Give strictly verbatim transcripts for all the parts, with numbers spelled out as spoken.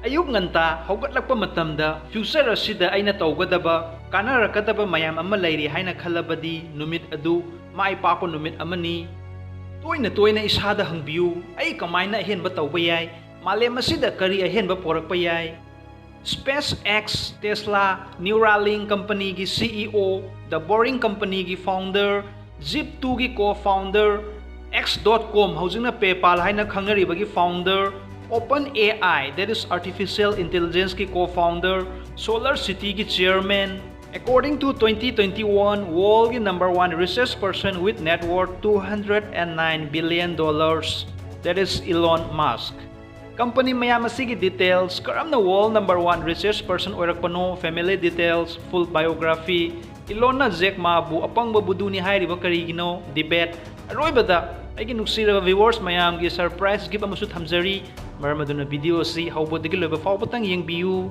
ꯑꯌꯨꯛ ꯉꯟꯇꯥ ꯍꯧꯒꯠꯂꯛꯄ ꯃꯇꯝꯗ future ꯑꯁꯤꯗ ꯑꯩꯅ ꯇꯧꯒꯗꯕ, ꯀꯥꯟꯅꯔꯛꯀꯗꯕ ꯃꯌꯥꯝ ꯑꯃ ꯂꯩꯔꯤ ꯍꯥꯏꯅ ꯈꯜꯂꯕꯗꯤ ꯅꯨꯃꯤꯠ ꯑꯗꯨ ꯃꯥꯏ ꯄꯥꯛꯄ ꯅꯨꯃꯤꯠ ꯑꯃꯅꯤ꯫ ꯇꯣꯏꯅ ꯇꯣꯏꯅ ꯏꯁꯥꯗ ꯍꯪꯕꯤꯌꯨ, "ꯑꯩ ꯀꯃꯥꯏꯅ ꯑꯍꯦꯟꯕ ꯇꯧꯕ ꯌꯥꯏ? ꯃꯥꯂꯦꯝ ꯑꯁꯤꯗ ꯀꯔꯤ ꯑꯍꯦꯟꯕ ꯄꯣꯔꯛꯄ ꯌꯥꯏ?" SpaceX, Tesla, Neuralink companyꯒꯤ CEO, The Boring companyꯒꯤ founder, Zip2ꯒꯤ co-founder, X dot com, ꯍꯧꯖꯤꯛꯅ PayPal ꯍꯥꯏꯅ ꯈꯪꯅꯔꯤꯕꯒꯤ founder, OpenAI, that is artificial intelligenceꯀꯤ co-founder, SolarCityꯒꯤ chairman, according to twenty twenty-one worldꯒꯤ number one richest person with net worth two hundred and nine billion dollars, that is Elon Musk. Company ꯃꯌꯥꯝ ꯑꯁꯤꯒꯤ details, ꯀꯔꯝꯅ world number one richest person ꯑꯣꯏꯔꯛꯄꯅꯣ, family details, full biography, Elonꯅ Jack Maꯕꯨ ꯑꯄꯪꯕ ꯕꯨꯙꯨꯅꯤ ꯍꯥꯏꯔꯤꯕ ꯀꯔꯤꯒꯤꯅꯣ, debate, ꯑꯔꯣꯏꯕꯗ ꯑꯩꯒꯤ ꯅꯨꯡꯁꯤꯔꯕ viewers ꯃꯌꯥꯝꯒꯤ surprise gift ꯑꯃꯁꯨ ꯊꯝꯖꯔꯤ꯫ ꯃꯔꯝ ꯑꯗꯨꯅ video ꯑꯁꯤ ꯍꯧꯕꯗꯒꯤ ꯂꯣꯏꯕ ꯐꯥꯎꯕꯇꯪ ꯌꯦꯡꯕꯤꯌꯨ꯫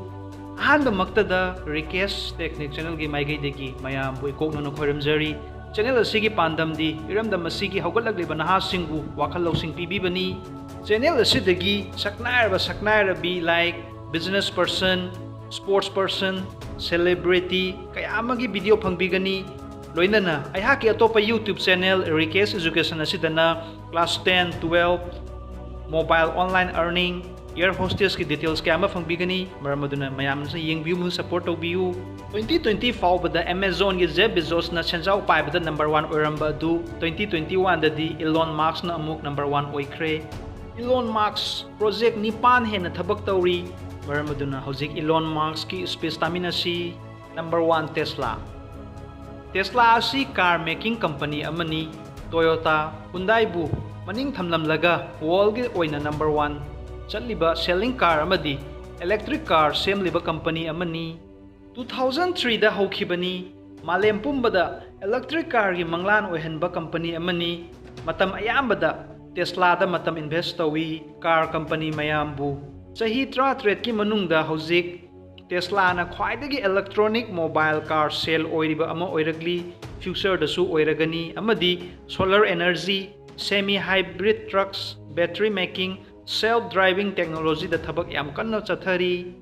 ꯑꯍꯥꯟꯕꯃꯛꯇꯗ Rikesh Technique channelꯒꯤ ꯃꯥꯏꯀꯩꯗꯒꯤ ꯃꯌꯥꯝꯕꯨ ꯏꯀꯣꯛꯅꯅ ꯈꯣꯏꯔꯝꯖꯔꯤ꯫ Channel ꯑꯁꯤꯒꯤ ꯄꯥꯟꯗꯝꯗꯤ ꯏꯔꯝꯗꯝ ꯑꯁꯤꯒꯤ ꯍꯧꯒꯠꯂꯛꯂꯤꯕ ꯅꯍꯥꯁꯤꯡꯕꯨ ꯋꯥꯈꯜ ꯂꯧꯁꯤꯡ ꯄꯤꯕꯤꯕꯅꯤ꯫ Channel ꯑꯁꯤꯗꯒꯤ ꯁꯛꯅꯥꯏꯔꯕ ꯁꯛꯅꯥꯏꯔꯕꯤ like business person, sports person, celebrity ꯀꯌꯥ ꯑꯃꯒꯤ video ꯐꯪꯕꯤꯒꯅꯤ꯫ ꯂꯣꯏꯅꯅ ꯑꯩꯍꯥꯛꯀꯤ ꯑꯇꯣꯞꯄ YouTube channel Rikesh Education ꯑꯁꯤꯗꯅ class ten, twelve, mobile online earning, air hostessꯀꯤ details ꯀꯌꯥ ꯑꯃ ꯐꯪꯕꯤꯒꯅꯤ꯫ ꯃꯔꯝ ꯑꯗꯨꯅ ꯃꯌꯥꯝꯅꯁꯨ ꯌꯦꯡꯕꯤꯌꯨ ꯑꯃꯁꯨꯡ support ꯇꯧꯕꯤꯌꯨ꯫ Twenty twenty ꯐꯥꯎꯕꯗ Amazonꯒꯤ Jeff Bezosꯅ ꯁꯦꯟꯖꯥꯎ ꯄꯥꯏꯕꯗ number one ꯑꯣꯏꯔꯝꯕ ꯑꯗꯨ twenty twenty oneꯗꯗꯤ Elon Muskꯅ ꯑꯃꯨꯛ number one ꯑꯣꯏꯈ꯭ꯔꯦ꯫ Elon Musk project ꯅꯤꯄꯥꯟ ꯍꯦꯟꯅ ꯊꯕꯛ ꯇꯧꯔꯤ꯫ ꯃꯔꯝ ꯑꯗꯨꯅ ꯍꯧꯖꯤꯛ Elon Muskꯀꯤ speech ꯇꯥꯃꯤꯟꯅꯁꯤ꯫ Number one, Tesla. Tesla ꯑꯁꯤ car making company ꯑꯃꯅꯤ꯫ Toyota, Hyundaiꯕꯨ ꯃꯅꯤꯡ ꯊꯝꯂꯝꯂꯒ worldꯒꯤ ꯑꯣꯏꯅ number one ꯆꯠꯂꯤꯕ selling car ꯑꯃꯗꯤ electric car ꯁꯦꯝꯂꯤꯕ company ꯑꯃꯅꯤ꯫ Two thousand threeꯗ ꯍꯧꯈꯤꯕꯅꯤ꯫ ꯃꯥꯂꯦꯝ ꯄꯨꯝꯕꯗ electric carꯒꯤ ꯃꯪꯂꯥꯟ ꯑꯣꯏꯍꯟꯕ company ꯑꯃꯅꯤ꯫ ꯃꯇꯝ ꯑꯌꯥꯝꯕꯗ Teslaꯗ ꯃꯇꯝ invest ꯇꯧꯏ, car company ꯃꯌꯥꯝꯕꯨ꯫ ꯆꯍꯤ ꯇꯔꯥꯇꯔꯦꯠꯀꯤ ꯃꯅꯨꯡꯗ ꯍꯧꯖꯤꯛ Teslaꯅ ꯈ꯭ꯋꯥꯏꯗꯒꯤ electronic mobile car sale ꯑꯣꯏꯔꯤꯕ ꯑꯃ ꯑꯣꯏꯔꯛꯂꯤ, futureꯗꯁꯨ ꯑꯣꯏꯔꯒꯅꯤ, ꯑꯃꯗꯤ solar energy, semi hybrid trucks, battery making, Self driving technologyꯗ ꯊꯕꯛ ꯌꯥꯝ ꯀꯟꯅ ꯆꯠꯊꯔꯤ꯫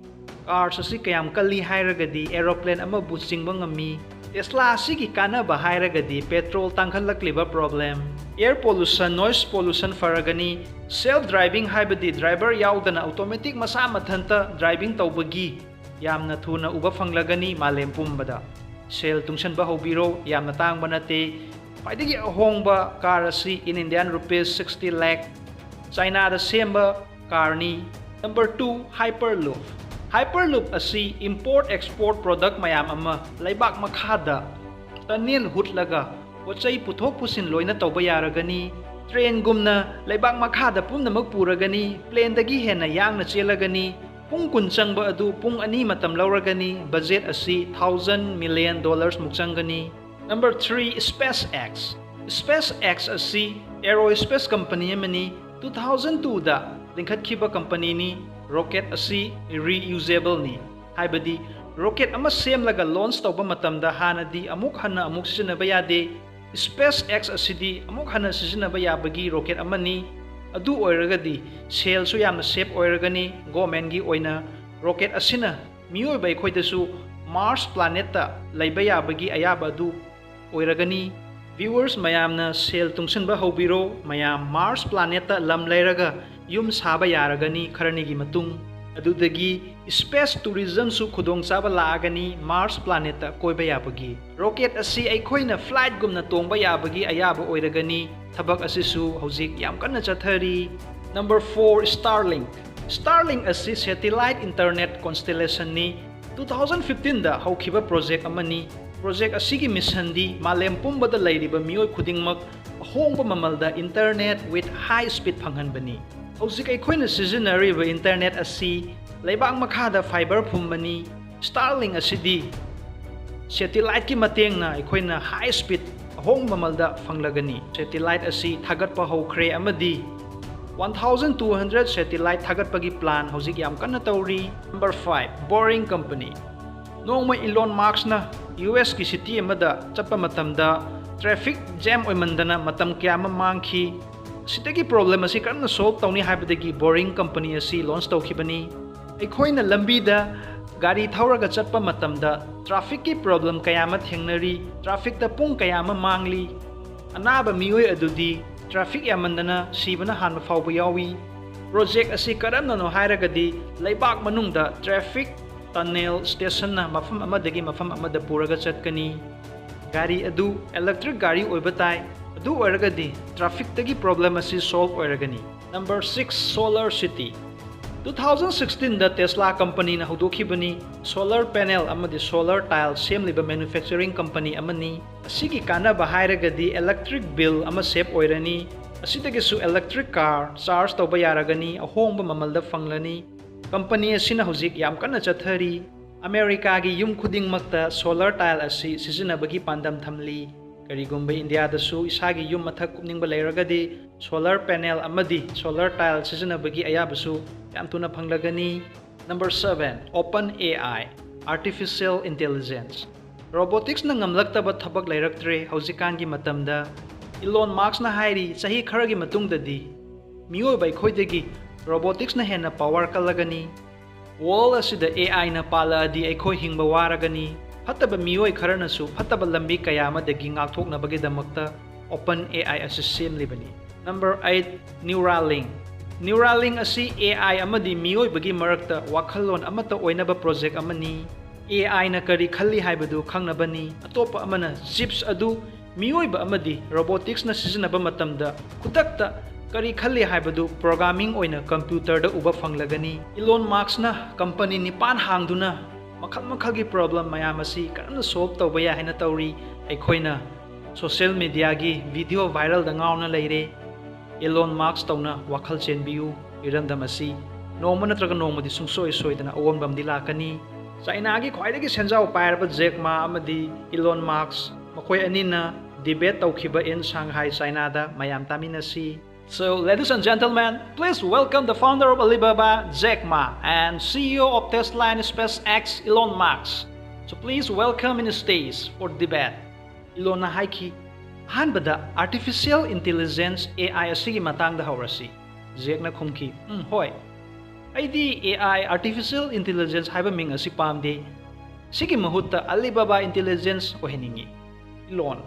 Cars ꯑꯁꯤ ꯀꯌꯥꯝ ꯀꯜꯂꯤ ꯍꯥꯏꯔꯒꯗꯤ aeroplane ꯑꯃꯕꯨ ꯆꯤꯡꯕ ꯉꯝꯃꯤ꯫ Tesla ꯑꯁꯤꯒꯤ ꯀꯥꯟꯅꯕ ꯍꯥꯏꯔꯒꯗꯤ petrol ꯇꯥꯡꯈꯠꯂꯛꯂꯤꯕ problem, air pollution, noise pollution ꯐꯔꯒꯅꯤ꯫ Self driving ꯍꯥꯏꯕꯗꯤ driver ꯌꯥꯎꯗꯅ automatic ꯃꯁꯥ ꯃꯊꯟꯇ driving ꯇꯧꯕꯒꯤ ꯌꯥꯝꯅ ꯊꯨꯅ ꯎꯕ ꯐꯪꯂꯒꯅꯤ ꯃꯥꯂꯦꯝ ꯄꯨꯝꯕꯗ꯫ ꯁꯦꯜ ꯇꯨꯡꯁꯤꯟꯕ ꯍꯧꯕꯤꯔꯣ, ꯌꯥꯝꯅ ꯇꯥꯡꯕ ꯅꯠꯇꯦ꯫ ꯈ꯭ꯋꯥꯏꯗꯒꯤ ꯑꯍꯣꯡꯕ car ꯑꯁꯤ in Indian rupees sixty lakh, ꯆꯥꯏꯅꯥꯗ ꯁꯦꯝꯕ carꯅꯤ꯫ Number two, Hyperloop꯫ Hyperloop ꯑꯁꯤ import export product ꯃꯌꯥꯝ ꯑꯃ ꯂꯩꯕꯥꯛ ꯃꯈꯥꯗ tunnel ꯍꯨꯠꯂꯒ ꯄꯣꯠ ꯆꯩ ꯄꯨꯊꯣꯛ ꯄꯨꯁꯤꯟ ꯂꯣꯏꯅ ꯇꯧꯕ ꯌꯥꯔꯒꯅꯤ꯫ Trainꯒꯨꯝꯅ ꯂꯩꯕꯥꯛ ꯃꯈꯥꯗ ꯄꯨꯝꯅꯃꯛ ꯄꯨꯔꯒꯅꯤ꯫ Planeꯗꯒꯤ ꯍꯦꯟꯅ ꯌꯥꯡꯅ ꯆꯦꯜꯂꯒꯅꯤ꯫ ꯄꯨꯡ ꯀꯨꯟ ꯆꯪꯕ ꯑꯗꯨ ꯄꯨꯡ ꯑꯅꯤ ꯃꯇꯝ ꯂꯧꯔꯒꯅꯤ꯫ Budget ꯑꯁꯤ thousand million dollars ꯃꯨꯛ ꯆꯪꯒꯅꯤ꯫ Number three, SpaceX꯫ SpaceX ꯑꯁꯤ aerospace company ꯑꯃꯅꯤ꯫ Two thousand twoꯗ ꯂꯤꯡꯈꯠꯈꯤꯕ companyꯅꯤ꯫ Rocket ꯑꯁꯤ reusableꯅꯤ, ꯍꯥꯏꯕꯗꯤ rocket ꯑꯃ ꯁꯦꯝꯂꯒ launch ꯇꯧꯕ ꯃꯇꯝꯗ ꯍꯥꯟꯅꯗꯤ ꯑꯃꯨꯛ ꯍꯟꯅ ꯑꯃꯨꯛ ꯁꯤꯖꯤꯟꯅꯕ ꯌꯥꯗꯦ꯫ SpaceX ꯑꯁꯤꯗꯤ ꯑꯃꯨꯛ ꯍꯟꯅ ꯁꯤꯖꯤꯟꯅꯕ ꯌꯥꯕꯒꯤ rocket ꯑꯃꯅꯤ꯫ ꯑꯗꯨ ꯑꯣꯏꯔꯒꯗꯤ ꯁꯦꯜꯁꯨ ꯌꯥꯝꯅ save ꯑꯣꯏꯔꯒꯅꯤ꯫ Governmentꯒꯤ ꯑꯣꯏꯅ rocket ꯑꯁꯤꯅ ꯃꯤꯑꯣꯏꯕ ꯑꯩꯈꯣꯏꯗꯁꯨ Mars planetꯇ ꯂꯩꯕ ꯌꯥꯕꯒꯤ ꯑꯌꯥꯕ ꯑꯗꯨ ꯑꯣꯏꯔꯒꯅꯤ꯫ Viewers ꯃꯌꯥꯝꯅ ꯁꯦꯜ ꯇꯨꯡꯁꯤꯟꯕ ꯍꯧꯕꯤꯔꯣ꯫ ꯃꯌꯥꯝ Mars planetꯇ ꯂꯝ ꯂꯩꯔꯒ ꯌꯨꯝ ꯁꯥꯕ ꯌꯥꯔꯒꯅꯤ ꯈꯔꯅꯤꯒꯤ ꯃꯇꯨꯡ꯫ ꯑꯗꯨꯗꯒꯤ space tourismꯁꯨ ꯈꯨꯗꯣꯡꯆꯥꯕ ꯂꯥꯛꯑꯒꯅꯤ Mars planetꯇ ꯀꯣꯏꯕ ꯌꯥꯕꯒꯤ꯫ Rocket ꯑꯁꯤ ꯑꯩꯈꯣꯏꯅ flightꯒꯨꯝꯅ ꯇꯣꯡꯕ ꯌꯥꯕꯒꯤ ꯑꯌꯥꯕ ꯑꯣꯏꯔꯒꯅꯤ꯫ ꯊꯕꯛ ꯑꯁꯤꯁꯨ ꯍꯧꯖꯤꯛ ꯌꯥꯝ ꯀꯟꯅ ꯆꯠꯊꯔꯤ꯫ Number four, Starlink꯫ Starlink ꯑꯁꯤ satellite internet constellationꯅꯤ꯫ Two thousand fifteenꯗ ꯍꯧꯈꯤꯕ project ꯑꯃꯅꯤ꯫ Project ꯑꯁꯤꯒꯤ missionꯗꯤ ꯃꯥꯂꯦꯝ ꯄꯨꯝꯕꯗ ꯂꯩꯔꯤꯕ ꯃꯤꯑꯣꯏ ꯈꯨꯗꯤꯡꯃꯛ ꯑꯍꯣꯡꯕ ꯃꯃꯜꯗ internet with high speed ꯐꯪꯍꯟꯕꯅꯤ꯫ ꯍꯧꯖꯤꯛ ꯑꯩꯈꯣꯏꯅ ꯁꯤꯖꯤꯟꯅꯔꯤꯕ internet ꯑꯁꯤ ꯂꯩꯕꯥꯛ ꯃꯈꯥꯗ fiber ꯐꯨꯝꯕꯅꯤ꯫ Starlink ꯑꯁꯤꯗꯤ satelliteꯀꯤ ꯃꯇꯦꯡꯅ ꯑꯩꯈꯣꯏꯅ high speed ꯑꯍꯣꯡꯕ ꯃꯃꯜꯗ ꯐꯪꯂꯒꯅꯤ꯫ Satellite ꯑꯁꯤ ꯊꯥꯒꯠꯄ ꯍꯧꯈ꯭ꯔꯦ ꯑꯃꯗꯤ one thousand two hundred satellite ꯊꯥꯒꯠꯄꯒꯤ plan ꯍꯧꯖꯤꯛ ꯌꯥꯝ ꯀꯟꯅ ꯇꯧꯔꯤ꯫ Number five, Boring Company꯫ ꯅꯣꯡꯃ Elon Muskꯅ USꯀꯤ city ꯑꯃꯗ ꯆꯠꯄ ꯃꯇꯝꯗ traffic jam ꯑꯣꯏꯃꯟꯗꯅ ꯃꯇꯝ ꯀꯌꯥ ꯑꯃ ꯃꯥꯡꯈꯤ꯫ ꯁꯤꯗꯒꯤ ꯄ꯭ꯔꯣꯕ꯭ꯂꯦꯝ ꯑꯁꯤ ꯀꯔꯝꯅ ꯁꯣꯜꯕ ꯇꯧꯅꯤ ꯍꯥꯏꯕꯗꯒꯤ ꯕꯣꯔꯤꯡ ꯀꯝꯄꯅꯤ ꯑꯁꯤ ꯂꯣꯟꯆ ꯇꯧꯈꯤꯕꯅꯤ꯫ ꯑꯩꯈꯣꯏꯅ ꯂꯝꯕꯤꯗ ꯒꯥꯔꯤ ꯊꯧꯔꯒ ꯆꯠꯄ ꯃꯇꯝꯗ ꯇ꯭ꯔꯥꯐꯤꯛꯀꯤ ꯄ꯭ꯔꯣꯕ꯭ꯂꯦꯝ ꯀꯌꯥ ꯑꯃ ꯊꯦꯡꯅꯔꯤ, ꯇ꯭ꯔꯥꯐꯤꯛꯇ ꯄꯨꯡ ꯀꯌꯥ ꯑꯃ ꯃꯥꯡꯂꯤ꯫ ꯑꯅꯥꯕ ꯃꯤꯑꯣꯏ ꯑꯗꯨꯗꯤ ꯇ꯭ꯔꯥꯐꯤꯛ ꯌꯥꯝꯃꯟꯗꯅ ꯁꯤꯕꯅ ꯍꯥꯟꯕ ꯐꯥꯎꯕ ꯌꯥꯎꯏ꯫ ꯄ꯭ꯔꯣꯖꯦꯛ ꯑꯁꯤ ꯀꯔꯝꯅꯅꯣ ꯍꯥꯏꯔꯒꯗꯤ ꯂꯩꯕꯥꯛ ꯃꯅꯨꯡꯗ ꯇ꯭ꯔꯥꯐꯤꯛ ꯇꯅꯦꯜ ꯁ꯭ꯇꯦꯁꯟꯅ ꯃꯐꯝ ꯑꯃꯗꯒꯤ ꯃꯐꯝ ꯑꯃꯗ ꯄꯨꯔꯒ ꯆꯠꯀꯅꯤ꯫ ꯒꯥꯔꯤ ꯑꯗꯨ ꯏꯂꯦꯛꯇ꯭ꯔꯤꯛ ꯒꯥꯔꯤ ꯑꯣꯏꯕ ꯇꯥꯏ꯫ ꯑꯗꯨ ꯑꯣꯏꯔꯒꯗꯤ ꯇ꯭ꯔꯥꯐꯤꯛꯇꯒꯤ ꯄ꯭ꯔꯣꯕ꯭ꯂꯦꯝ ꯑꯁꯤ ꯁꯣꯜꯕ ꯑꯣꯏꯔꯒꯅꯤ꯫ Number six, solar city. Two thousand ꯁꯤꯛꯁꯇꯤꯟꯗ ꯇꯦꯁꯂꯥ ꯀꯝꯄꯅꯤꯅ ꯍꯧꯗꯣꯛꯈꯤꯕꯅꯤ꯫ ꯁꯣꯂꯔ ꯄꯦꯅꯦꯜ ꯑꯃꯗꯤ ꯁꯣꯂꯔ ꯇꯥꯏꯜ ꯁꯦꯝꯂꯤꯕ ꯃꯦꯅꯨꯐꯦꯛꯆꯔꯤꯡ ꯀꯝꯄꯅꯤ ꯑꯃꯅꯤ꯫ ꯑꯁꯤꯒꯤ ꯀꯥꯟꯅꯕ ꯍꯥꯏꯔꯒꯗꯤ ꯏꯂꯦꯛꯇ꯭ꯔꯤꯛ ꯕꯤꯜ ꯑꯃ ꯁꯦꯞ ꯑꯣꯏꯔꯅꯤ꯫ ꯑꯁꯤꯗꯒꯤꯁꯨ ꯏꯂꯦꯛꯇ꯭ꯔꯤꯛ ꯀꯥꯔ ꯆꯥꯔꯖ ꯇꯧꯕ ꯌꯥꯔꯒꯅꯤ, ꯑꯍꯣꯡꯕ ꯃꯃꯜꯗ ꯐꯪꯂꯅꯤ꯫ ꯀꯝꯄꯅꯤ ꯑꯁꯤꯅ ꯍꯧꯖꯤꯛ ꯌꯥꯝ ꯀꯟꯅ ꯆꯠꯊꯔꯤ꯫ ꯑꯃꯦꯔꯤꯀꯥꯒꯤ ꯌꯨꯝ ꯈꯨꯗꯤꯡꯃꯛꯇ ꯁꯣꯂꯔ ꯇꯥꯏꯜ ꯑꯁꯤ ꯁꯤꯖꯤꯟꯅꯕꯒꯤ ꯄꯥꯟꯗꯝ ꯊꯝꯂꯤ꯫ ꯀꯔꯤꯒꯨꯝꯕ ꯏꯟꯗꯤꯌꯥꯗꯁꯨ ꯏꯁꯥꯒꯤ ꯌꯨꯝ ꯃꯊꯛ ꯀꯨꯞꯅꯤꯡꯕ ꯂꯩꯔꯒꯗꯤ ꯁꯣꯂꯔ ꯄꯦꯅꯦꯜ ꯑꯃꯗꯤ ꯁꯣꯂꯔ ꯇꯥꯏꯜ ꯁꯤꯖꯤꯟꯅꯕꯒꯤ ꯑꯌꯥꯕꯁꯨ ꯌꯥꯝ ꯊꯨꯅ ꯐꯪꯂꯒꯅꯤ꯫ Number seven, OpenAI, Artificial Intelligence꯫ ꯔꯣꯕꯣꯇꯤꯛꯁꯅ ꯉꯝꯂꯛꯇꯕ ꯊꯕꯛ ꯂꯩꯔꯛꯇ꯭ꯔꯦ ꯍꯧꯖꯤꯛꯀꯥꯟꯒꯤ ꯃꯇꯝꯗ꯫ ꯏꯂꯣꯟ ꯃꯥꯛꯁꯅ ꯍꯥꯏꯔꯤ, ꯆꯍꯤ ꯈꯔꯒꯤ ꯃꯇꯨꯡꯗꯗꯤ ꯃꯤꯑꯣꯏꯕ ꯑꯩꯈꯣꯏꯗꯒꯤ ꯔꯣꯕꯣꯇꯤꯛꯁꯅ ꯍꯦꯟꯅ ꯄꯥꯋꯔ ꯀꯜꯂꯒꯅꯤ꯫ ꯋꯥꯔꯜ ꯑꯁꯤꯗ ꯑꯦ ꯑꯥꯏꯅ ꯄꯥꯜꯂꯛꯑꯗꯤ ꯑꯩꯈꯣꯏ ꯍꯤꯡꯕ ꯋꯥꯔꯒꯅꯤ꯫ ꯐꯠꯇꯕ ꯃꯤꯑꯣꯏ ꯈꯔꯅꯁꯨ ꯐꯠꯇꯕ ꯂꯝꯕꯤ ꯀꯌꯥ ꯑꯃꯗꯒꯤ ꯉꯥꯛꯊꯣꯛꯅꯕꯒꯤꯗꯃꯛꯇ OpenAI ꯑꯁꯤ ꯁꯦꯝꯂꯤꯕꯅꯤ꯫ Number eight, Neuralink꯫ Neuralink ꯑꯁꯤ ꯑꯦ ꯑꯥꯏ ꯑꯃꯗꯤ ꯃꯤꯑꯣꯏꯕꯒꯤ ꯃꯔꯛꯇ ꯋꯥꯈꯜꯂꯣꯟ ꯑꯃꯠꯇ ꯑꯣꯏꯅꯕ ꯄ꯭ꯔꯣꯖꯦꯛ ꯑꯃꯅꯤ꯫ ꯑꯦ ꯑꯥꯏꯅ ꯀꯔꯤ ꯈꯜꯂꯤ ꯍꯥꯏꯕꯗꯨ ꯈꯪꯅꯕꯅꯤ꯫ ꯑꯇꯣꯞꯄ ꯑꯃꯅ ꯆꯤꯞꯁ ꯑꯗꯨ ꯃꯤꯑꯣꯏꯕ ꯑꯃꯗꯤ ꯔꯣꯕꯣꯇꯤꯛꯁꯅ ꯁꯤꯖꯤꯟꯅꯕ ꯃꯇꯝꯗ ꯈꯨꯗꯛꯇ ꯀꯔꯤ ꯈꯜꯂꯤ ꯍꯥꯏꯕꯗꯨ ꯄ꯭ꯔꯣꯒ꯭ꯔꯥꯃꯤꯡ ꯑꯣꯏꯅ ꯀꯝꯄ꯭ꯌꯨꯇꯔꯗ ꯎꯕ ꯐꯪꯂꯒꯅꯤ꯫ ꯏꯂꯣꯟ ꯃꯥꯛꯁꯅ ꯀꯝꯄꯅꯤ ꯅꯤꯄꯥꯟ ꯍꯥꯡꯗꯨꯅ ꯃꯈꯜ ꯃꯈꯜꯒꯤ ꯄ꯭ꯔꯣꯕ꯭ꯂꯦꯝ ꯃꯌꯥꯝ ꯑꯁꯤ ꯀꯔꯝꯅ ꯁꯣꯜꯕ ꯇꯧꯕ ꯌꯥꯏ ꯍꯥꯏꯅ ꯇꯧꯔꯤ꯫ ꯑꯩꯈꯣꯏꯅ ꯁꯣꯁꯤꯌꯦꯜ ꯃꯤꯗꯤꯌꯥꯒꯤ ꯚꯤꯗꯤꯑꯣ ꯚꯥꯏꯔꯦꯜꯗ ꯉꯥꯎꯅ ꯂꯩꯔꯦ꯫ ꯏꯂꯣꯟ ꯃꯥꯛꯁ ꯇꯧꯅ ꯋꯥꯈꯜ ꯆꯦꯟꯕꯤꯌꯨ꯫ ꯏꯔꯝꯗꯝ ꯑꯁꯤ ꯅꯣꯡꯃ ꯅꯠꯇ꯭ꯔꯒ ꯅꯣꯡꯃꯗꯤ ꯁꯨꯡꯁꯣꯏ ꯁꯣꯏꯗꯅ ꯑꯑꯣꯟꯕ ꯑꯃꯗꯤ ꯂꯥꯛꯀꯅꯤ꯫ ꯆꯥꯏꯅꯥꯒꯤ ꯈ꯭ꯋꯥꯏꯗꯒꯤ ꯁꯦꯟꯖꯥꯎ ꯄꯥꯏꯔꯕ ꯖꯦꯛ ꯃꯥ ꯑꯃꯗꯤ ꯏꯂꯣꯟ ꯃꯥꯛꯁ, ꯃꯈꯣꯏ ꯑꯅꯤꯅ ꯗꯤꯕꯦꯠ ꯇꯧꯈꯤꯕ in Shanghai, ꯆꯥꯏꯅꯥꯗ꯫ ꯃꯌꯥꯝ ꯇꯥꯃꯤꯟꯅꯁꯤ꯫ So, ladies and gentlemen, please welcome the founder of Alibaba, Jack Ma, and C E O of Tesla and SpaceX, Elon Musk. So please welcome in the stage for debate. ꯏꯂꯣꯟꯅ ꯍꯥꯏꯈꯤ, ꯑꯍꯥꯟꯕꯗ Artificial Intelligence, A I ꯑꯁꯤꯒꯤ ꯃꯇꯥꯡꯗ ꯍꯧꯔꯁꯤ꯫ ꯖꯦꯛꯅ ꯈꯨꯝꯈꯤ, "ꯎꯝ, ꯍꯣꯏ꯫ ꯑꯩꯗꯤ A I, Artificial Intelligence ꯍꯥꯏꯕ ꯃꯤꯡ ꯑꯁꯤ ꯄꯥꯝꯗꯦ꯫ ꯁꯤꯒꯤ ꯃꯍꯨꯠꯇ Alibaba Intelligence ꯑꯣꯏꯍꯟꯅꯤꯡꯏ꯫" ꯏꯂꯣꯟ,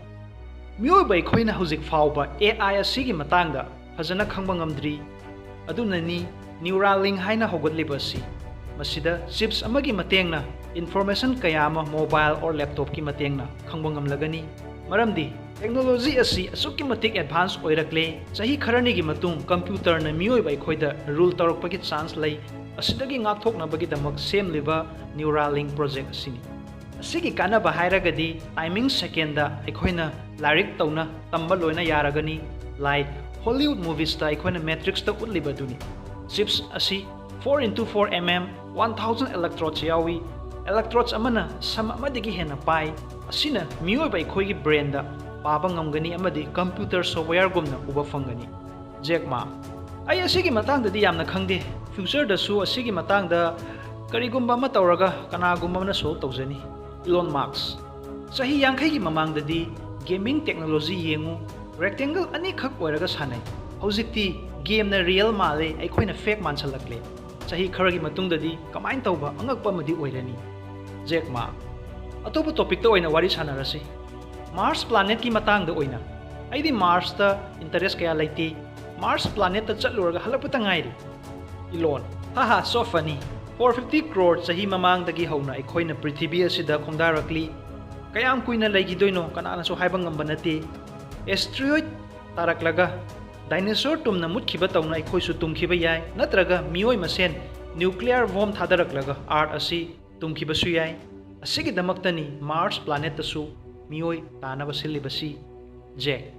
ꯃꯤꯑꯣꯏꯕ ꯑꯩꯈꯣꯏꯅ ꯍꯧꯖꯤꯛ ꯐꯥꯎꯕ A I ꯑꯁꯤꯒꯤ ꯃꯇꯥꯡꯗ ꯐꯖꯅ ꯈꯪꯕ ꯉꯝꯗ꯭ꯔꯤ꯫ ꯑꯗꯨꯅꯅꯤ Neuralink ꯍꯥꯏꯅ ꯍꯧꯒꯠꯂꯤꯕ ꯑꯁꯤ꯫ ꯃꯁꯤꯗ chips ꯑꯃꯒꯤ ꯃꯇꯦꯡꯅ information ꯀꯌꯥ ꯑꯃ mobile or laptopꯀꯤ ꯃꯇꯦꯡꯅ ꯈꯪꯕ ꯉꯝꯂꯒꯅꯤ꯫ ꯃꯔꯝꯗꯤ technology ꯑꯁꯤ ꯑꯁꯨꯛꯀꯤ ꯃꯇꯤꯛ advance ꯑꯣꯏꯔꯛꯂꯦ, ꯆꯍꯤ ꯈꯔꯅꯤꯒꯤ ꯃꯇꯨꯡ computerꯅ ꯃꯤꯑꯣꯏꯕ ꯑꯩꯈꯣꯏꯗ rule ꯇꯧꯔꯛꯄꯒꯤ chance ꯂꯩ꯫ ꯑꯁꯤꯗꯒꯤ ꯉꯥꯛꯊꯣꯛꯅꯕꯒꯤꯗꯃꯛ ꯁꯦꯝꯂꯤꯕ Neuralink project ꯑꯁꯤꯅꯤ꯫ ꯑꯁꯤꯒꯤ ꯀꯥꯟꯅꯕ ꯍꯥꯏꯔꯒꯗꯤ timing secondꯗ ꯑꯩꯈꯣꯏꯅ ꯂꯥꯏꯔꯤꯛ ꯇꯧꯅ ꯇꯝꯕ ꯂꯣꯏꯅ ꯌꯥꯔꯒꯅꯤ, like Hollywood moviesꯇ ꯑꯩꯈꯣꯏꯅ Matrixꯇ ꯎꯠꯂꯤꯕꯗꯨꯅꯤ꯫ Chips ꯑꯁꯤ four into four mm, one thousand electrodes ꯌꯥꯎꯏ꯫ Electrodes ꯑꯃꯅ ꯁꯝ ꯑꯃꯗꯒꯤ ꯍꯦꯟꯅ ꯄꯥꯏ꯫ ꯑꯁꯤꯅ ꯃꯤꯑꯣꯏꯕ ꯑꯩꯈꯣꯏꯒꯤ brainꯗ ꯄꯥꯕ ꯉꯝꯒꯅꯤ ꯑꯃꯗꯤ computer softwareꯒꯨꯝꯅ ꯎꯕ ꯐꯪꯒꯅꯤ꯫ ꯖꯦꯛ ꯃꯥ, ꯑꯩ ꯑꯁꯤꯒꯤ ꯃꯇꯥꯡꯗꯗꯤ ꯌꯥꯝꯅ ꯈꯪꯗꯦ꯫ Futureꯗꯁꯨ ꯑꯁꯤꯒꯤ ꯃꯇꯥꯡꯗ ꯀꯔꯤꯒꯨꯝꯕ ꯑꯃ ꯇꯧꯔꯒ ꯀꯅꯥꯒꯨꯝꯕ ꯑꯃꯅ solve ꯇꯧꯖꯅꯤ꯫ ꯏꯂꯣꯟ ꯃꯥꯛꯁ, ꯆꯍꯤ ꯌꯥꯡꯈꯩꯒꯤ ꯃꯃꯥꯡꯗꯗꯤ gaming technology ꯌꯦꯡꯉꯨ, rectangle ꯑꯅꯤꯈꯛ ꯑꯣꯏꯔꯒ ꯁꯥꯟꯅꯩ꯫ ꯍꯧꯖꯤꯛꯇꯤ gameꯅ real ꯃꯥꯜꯂꯦ, ꯑꯩꯈꯣꯏꯅ fake ꯃꯥꯟꯁꯜꯂꯛꯂꯦ꯫ ꯆꯍꯤ ꯈꯔꯒꯤ ꯃꯇꯨꯡꯗꯗꯤ ꯀꯃꯥꯏꯅ ꯇꯧꯕ ꯑꯉꯛꯄ ꯑꯃꯗꯤ ꯑꯣꯏꯔꯅꯤ꯫ ꯖꯦꯛ ꯃꯥ, ꯑꯇꯣꯞꯄ topicꯇ ꯑꯣꯏꯅ ꯋꯥꯔꯤ ꯁꯥꯟꯅꯔꯁꯤ꯫ Mars planetꯀꯤ ꯃꯇꯥꯡꯗ ꯑꯣꯏꯅ꯫ ꯑꯩꯗꯤ Marsꯇ interest ꯀꯌꯥ ꯂꯩꯇꯦ꯫ Mars planetꯇ ꯆꯠꯂꯨꯔꯒ ꯍꯜꯂꯛꯄꯇ ꯉꯥꯏꯔꯤ꯫ ꯏꯂꯣꯟ, ꯍꯥꯍꯥ, so funny꯫ Four fifty crore ꯆꯍꯤ ꯃꯃꯥꯡꯗꯒꯤ ꯍꯧꯅ ꯑꯩꯈꯣꯏꯅ ꯄ꯭ꯔꯤꯊꯤꯕꯤ ꯑꯁꯤꯗ ꯈꯣꯡꯗꯥꯔꯛꯂꯤ꯫ ꯀꯌꯥꯝ ꯀꯨꯏꯅ ꯂꯩꯈꯤꯗꯣꯏꯅꯣ ꯀꯅꯥꯅꯁꯨ ꯍꯥꯏꯕ ꯉꯝꯕ ꯅꯠꯇꯦ꯫ Asteroid ꯇꯥꯔꯛꯂꯒ dinosaur ꯇꯨꯝꯅ ꯃꯨꯠꯈꯤꯕ ꯇꯧꯅ ꯑꯩꯈꯣꯏꯁꯨ ꯇꯨꯝꯈꯤꯕ ꯌꯥꯏ, ꯅꯠꯇ꯭ꯔꯒ ꯃꯤꯑꯣꯏ ꯃꯁꯦꯟ nuclear bomb ꯊꯥꯗꯔꯛꯂꯒ Earth ꯑꯁꯤ ꯇꯨꯝꯈꯤꯕꯁꯨ ꯌꯥꯏ꯫ ꯑꯁꯤꯒꯤꯗꯃꯛꯇꯅꯤ Mars planetꯇꯁꯨ ꯃꯤꯑꯣꯏ ꯇꯥꯅꯕ ꯁꯤꯜꯂꯤꯕꯁꯤ꯫ ꯖꯦꯛ,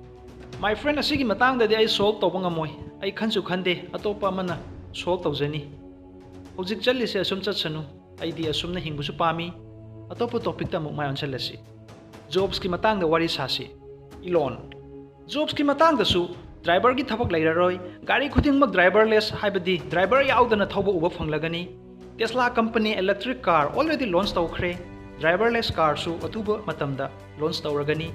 my friend, ꯑꯁꯤꯒꯤ ꯃꯇꯥꯡꯗꯗꯤ ꯑꯩ solve ꯇꯧꯕ ꯉꯝꯃꯣꯏ꯫ ꯑꯩ ꯈꯟꯁꯨ ꯈꯟꯗꯦ, ꯑꯇꯣꯞꯄ ꯑꯃꯅ solve ꯇꯧꯖꯅꯤ꯫ ꯍꯧꯖꯤꯛ ꯆꯠꯂꯤꯁꯦ ꯑꯁꯨꯝ ꯆꯠꯁꯅꯨ, ꯑꯩꯗꯤ ꯑꯁꯨꯝꯅ ꯍꯤꯡꯕꯁꯨ ꯄꯥꯝꯃꯤ꯫ ꯑꯇꯣꯞꯄ topicꯇ ꯑꯃꯨꯛ ꯃꯥꯏ ꯑꯣꯟꯁꯤꯜꯂꯁꯤ꯫ Jobsꯀꯤ ꯃꯇꯥꯡꯗ ꯋꯥꯔꯤ ꯁꯥꯁꯤ꯫ ꯏꯂꯣꯟ, Jobsꯀꯤ ꯃꯇꯥꯡꯗꯁꯨ driverꯒꯤ ꯊꯕꯛ ꯂꯩꯔꯔꯣꯏ, ꯒꯥꯔꯤ ꯈꯨꯗꯤꯡꯃꯛ driverless, ꯍꯥꯏꯕꯗꯤ driver ꯌꯥꯎꯗꯅ ꯊꯧꯕ ꯎꯕ ꯐꯪꯂꯒꯅꯤ꯫ Tesla company electric car already launch ꯇꯧꯈ꯭ꯔꯦ, driverless carꯁꯨ ꯑꯊꯨꯕ ꯃꯇꯝꯗ launch ꯇꯧꯔꯒꯅꯤ꯫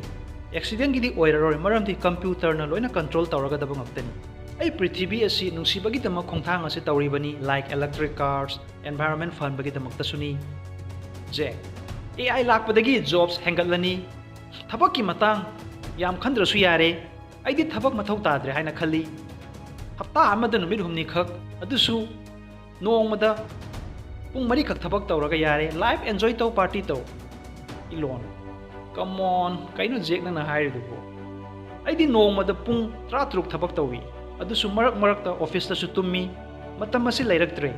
ꯑꯦꯛꯁꯤꯗꯦꯟꯒꯤꯗꯤ ꯑꯣꯏꯔꯔꯣꯏ, ꯃꯔꯝꯗꯤ ꯀꯝꯄ꯭ꯌꯨꯇꯔꯅ ꯂꯣꯏꯅ ꯀꯟꯇ꯭ꯔꯣꯜ ꯇꯧꯔꯒꯗꯕ ꯉꯥꯛꯇꯅꯤ꯫ ꯑꯩ ꯄ꯭ꯔꯤꯊꯤꯕꯤ ꯑꯁꯤ ꯅꯨꯡꯁꯤꯕꯒꯤꯗꯃꯛ ꯈꯣꯡꯊꯥꯡ ꯑꯁꯤ ꯇꯧꯔꯤꯕꯅꯤ, like electric cars, environment ꯐꯍꯟꯕꯒꯤꯗꯃꯛꯇꯁꯨꯅꯤ꯫ ꯖꯦꯛ, AI ꯂꯥꯛꯄꯗꯒꯤ ꯖꯣꯕꯁ ꯍꯦꯟꯒꯠꯂꯅꯤ꯫ ꯊꯕꯛꯀꯤ ꯃꯇꯥꯡ ꯌꯥꯝ ꯈꯟꯗ꯭ꯔꯁꯨ ꯌꯥꯔꯦ꯫ ꯑꯩꯗꯤ ꯊꯕꯛ ꯃꯊꯧ ꯇꯥꯗ꯭ꯔꯦ ꯍꯥꯏꯅ ꯈꯜꯂꯤ꯫ ꯍꯞꯇꯥ ꯑꯃꯗ ꯅꯨꯃꯤꯠ ꯍꯨꯝꯅꯤꯈꯛ, ꯑꯗꯨꯁꯨ ꯅꯣꯡꯃꯗ ꯄꯨꯡ ꯃꯔꯤꯈꯛ ꯊꯕꯛ ꯇꯧꯔꯒ ꯌꯥꯔꯦ꯫ Life enjoy ꯇꯧ, party ꯇꯧ꯫ ꯏꯂꯣꯟ, come on, ꯀꯩꯅꯣ ꯖꯦꯛ ꯅꯪꯅ ꯍꯥꯏꯔꯤꯗꯨꯕꯨ? ꯑꯩꯗꯤ ꯅꯣꯡꯃꯗ ꯄꯨꯡ ꯇꯔꯥꯇꯔꯨꯛ ꯊꯕꯛ ꯇꯧꯏ, ꯑꯗꯨꯁꯨ ꯃꯔꯛ ꯃꯔꯛꯇ ꯑꯣꯐꯤꯁꯇꯁꯨ ꯇꯨꯝꯃꯤ꯫ ꯃꯇꯝ ꯑꯁꯤ ꯂꯩꯔꯛꯇ꯭ꯔꯦ꯫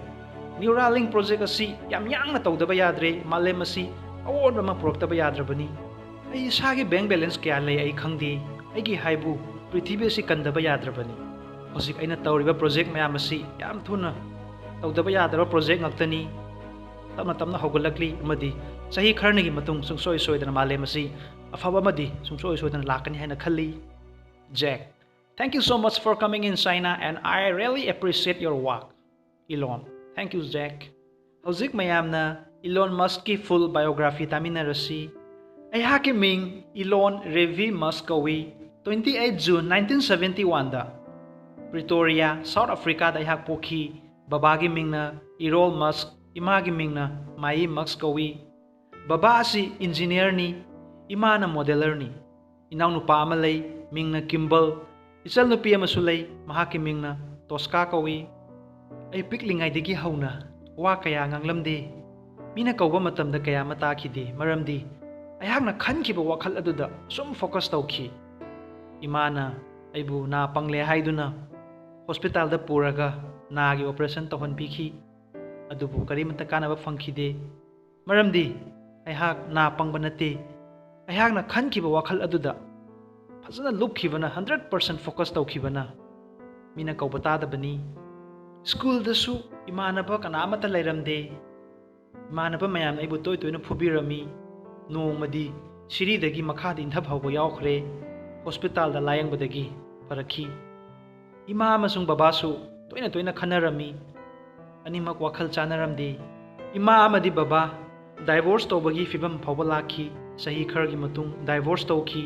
Neuralink project ꯑꯁꯤ ꯌꯥꯝ ꯌꯥꯡꯅ ꯇꯧꯗꯕ ꯌꯥꯗ꯭ꯔꯦ꯫ ꯃꯥꯂꯦꯝ ꯑꯁꯤ ꯑꯑꯣꯟꯕ ꯑꯃ ꯄꯨꯔꯛꯇꯕ ꯌꯥꯗ꯭ꯔꯕꯅꯤ꯫ ꯑꯩ ꯏꯁꯥꯒꯤ bank balance ꯀꯌꯥ ꯂꯩ ꯑꯩ ꯈꯪꯗꯦ꯫ ꯑꯩꯒꯤ ꯍꯥꯏꯕꯨ ꯄ꯭ꯔꯤꯊꯤꯕꯤ ꯑꯁꯤ ꯀꯟꯗꯕ ꯌꯥꯗ꯭ꯔꯕꯅꯤ꯫ ꯍꯧꯖꯤꯛ ꯑꯩꯅ ꯇꯧꯔꯤꯕ project ꯃꯌꯥꯝ ꯑꯁꯤ ꯌꯥꯝ ꯊꯨꯅ ꯇꯧꯗꯕ ꯌꯥꯗ꯭ꯔꯕ project ꯉꯥꯛꯇꯅꯤ꯫ ꯇꯞꯅ ꯇꯞꯅ ꯍꯧꯒꯠꯂꯛꯂꯤ ꯑꯃꯗꯤ ꯆꯍꯤ ꯈꯔꯅꯤꯒꯤ ꯃꯇꯨꯡ ꯁꯨꯡꯁꯣꯏ ꯁꯣꯏꯗꯅ ꯃꯥꯂꯦꯝ ꯑꯁꯤ ꯑꯐꯕ ꯑꯃꯗꯤ ꯁꯨꯡꯁꯣꯏ ꯁꯣꯏꯗꯅ ꯂꯥꯛꯀꯅꯤ ꯍꯥꯏꯅ ꯈꯜꯂꯤ꯫ ꯖꯦꯛ, thank you so much for coming in China and I really appreciate your work. Elon, thank you ꯖꯦꯛ꯫ ꯍꯧꯖꯤꯛ ꯃꯌꯥꯝꯅ ꯏꯂꯣꯟ ꯃꯁꯛꯀꯤ full biography ꯇꯥꯃꯤꯟꯅꯔꯁꯤ꯫ ꯑꯩꯍꯥꯛꯀꯤ ꯃꯤꯡ ꯏꯂꯣꯟ ꯔꯦꯚꯤ ꯃꯁꯛ ꯀꯧꯏ꯫ Twenty eight June nineteen seventy one ꯗ Pretoria, South Africa ꯗ ꯑꯩꯍꯥꯛ ꯄꯣꯛꯈꯤ꯫ ꯕꯕꯥꯒꯤ ꯃꯤꯡꯅ ꯏꯔꯣꯜ ꯃꯁꯛ, ꯏꯃꯥꯒꯤ ꯃꯤꯡꯅ ꯃꯥꯌꯤ ꯃꯁꯛ ꯀꯧꯏ꯫ ꯕꯕꯥ ꯑꯁꯤ engineer ꯅꯤ, ꯏꯃꯥꯅ modeller ꯅꯤ꯫ ꯏꯅꯥꯎꯅꯨꯄꯥ ꯑꯃ ꯂꯩ, ꯃꯤꯡꯅ ꯀꯤꯝꯕꯜ꯫ ꯏꯆꯜꯅꯨꯄꯤ ꯑꯃꯁꯨ ꯂꯩ, ꯃꯍꯥꯛꯀꯤ ꯃꯤꯡꯅ ꯇꯣꯁꯀꯥ ꯀꯧꯏ꯫ ꯑꯩ ꯄꯤꯛꯂꯤꯉꯩꯗꯒꯤ ꯍꯧꯅ ꯋꯥ ꯀꯌꯥ ꯉꯥꯡꯂꯝꯗꯦ꯫ ꯃꯤꯅ ꯀꯧꯕ ꯃꯇꯝꯗ ꯀꯌꯥ ꯑꯃ ꯇꯥꯈꯤꯗꯦ, ꯃꯔꯝꯗꯤ ꯑꯩꯍꯥꯛꯅ ꯈꯟꯈꯤꯕ ꯋꯥꯈꯜ ꯑꯗꯨꯗ ꯁꯨꯝ focus ꯇꯧꯈꯤ꯫ ꯏꯃꯥꯅ ꯑꯩꯕꯨ ꯅꯥ ꯄꯪꯂꯦ ꯍꯥꯏꯗꯨꯅ hospital ꯗ ꯄꯨꯔꯒ ꯅꯥꯒꯤ operation ꯇꯧꯍꯟꯕꯤꯈꯤ꯫ ꯑꯗꯨꯕꯨ ꯀꯔꯤꯃꯠꯇ ꯀꯥꯟꯅꯕ ꯐꯪꯈꯤꯗꯦ꯫ ꯃꯔꯝꯗꯤ ꯑꯩꯍꯥꯛ ꯅꯥ ꯄꯪꯕ ꯅꯠꯇꯦ꯫ ꯑꯩꯍꯥꯛꯅ ꯈꯟꯈꯤꯕ ꯋꯥꯈꯜ ꯑꯗꯨꯗ ꯐꯖꯅ ꯂꯨꯞꯈꯤꯕꯅ, hundred percent focus ꯇꯧꯈꯤꯕꯅ ꯃꯤꯅ ꯀꯧꯕ ꯇꯥꯗꯕꯅꯤ꯫ ꯁ꯭ꯀꯨꯜꯗꯁꯨ ꯏꯃꯥꯟꯅꯕ ꯀꯅꯥ ꯑꯃꯠꯇ ꯂꯩꯔꯝꯗꯦ꯫ ꯏꯃꯥꯟꯅꯕ ꯃꯌꯥꯝꯅ ꯑꯩꯕꯨ ꯇꯣꯏ ꯇꯣꯏꯅ ꯐꯨꯕꯤꯔꯝꯃꯤ꯫ ꯅꯣꯡꯃꯗꯤ ꯁꯤꯔꯤꯗꯒꯤ ꯃꯈꯥꯗ ꯏꯟꯊꯕ ꯐꯥꯎꯕ ꯌꯥꯎꯈ꯭ꯔꯦ꯫ Hospital ꯗ ꯂꯥꯌꯦꯡꯕꯗꯒꯤ ꯐꯔꯛꯈꯤ꯫ ꯏꯃꯥ ꯑꯃꯁꯨꯡ ꯕꯕꯥꯁꯨ ꯇꯣꯏꯅ ꯇꯣꯏꯅ ꯈꯟꯅꯔꯝꯃꯤ꯫ ꯑꯅꯤꯃꯛ ꯋꯥꯈꯜ ꯆꯥꯟꯅꯔꯝꯗꯦ꯫ ꯏꯃꯥ ꯑꯃꯗꯤ ꯕꯕꯥ divorce ꯇꯧꯕꯒꯤ ꯐꯤꯕꯝ ꯐꯥꯎꯕ ꯂꯥꯛꯈꯤ꯫ ꯆꯍꯤ ꯈꯔꯒꯤ ꯃꯇꯨꯡ divorce ꯇꯧꯈꯤ꯫